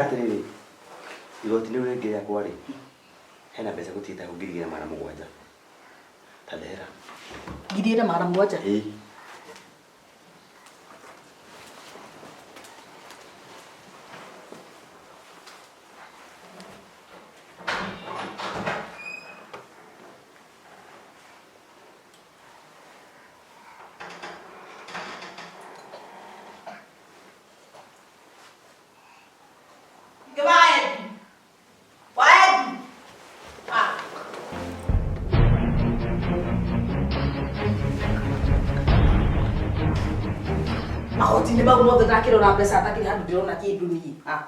Atĩrĩrĩ, igoti rĩu rĩngĩ rĩakwa rĩ, hena mbeca gũtigĩte hau 2700. Ta ndehera. 2700? Ĩĩ. Magoti-inĩ mau mothe ndakĩrora mbeca atakĩrĩ handũ ndĩrona kĩndũ niĩ. Ah.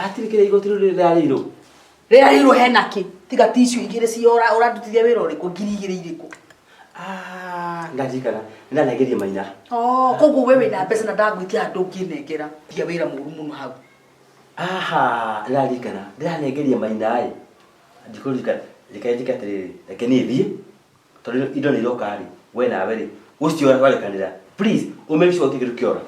Hatirĩ kĩrĩa igoti rĩu rĩrarĩirwo. Rĩrarĩirwo hena kĩ? Tiga ti icio igĩrĩ ciora ũrandutithia wĩra ũrĩkũ 2000 irĩkũ? Ah, ndaririkana nĩndanegeria maina. Oh, koguo we wĩna mbeca na ndagwĩtia handũ ũngĩnengera. Tiga wĩra mũru mũno hau. Aha, nĩndaririkana ndĩranengeria maina ĩ. Ndikũririkana, reke njĩke atĩrĩrĩ, reke niĩ thiĩ tondũ indo nĩ iroka rĩ, we nawe rĩ, gũciora twarekanĩra. Please, ũ make sure gũtirĩ kĩndũ kĩora.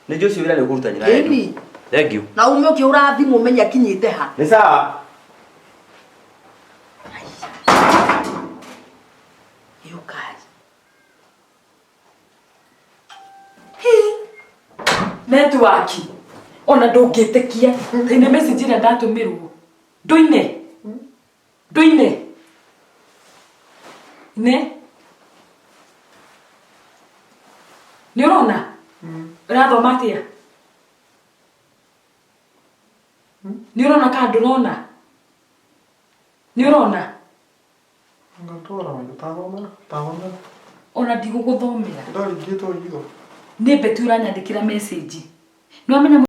Nĩ njũĩ ũcio wĩra nĩ ũkũruta nyina Ĩni. Thank you. Na ume ũkĩhũra thimũ ũmenye akinyĩte ha. Nĩ sawa. Yũkai. Netiwaki ona ndũngĩtĩkia ine message ĩrĩa ndatũmĩrwo ndũine ndũine ne nĩ ũrona ũrathoma atĩa nĩ ũrona kana ndũrona nĩ ũrona Ngatwara maitũ tathomera, tathomera. Ona ndigũgũthomera. Ndaringĩtwo ritho. Nĩ Betty ũranyandĩkĩra message. Nĩ wamenya.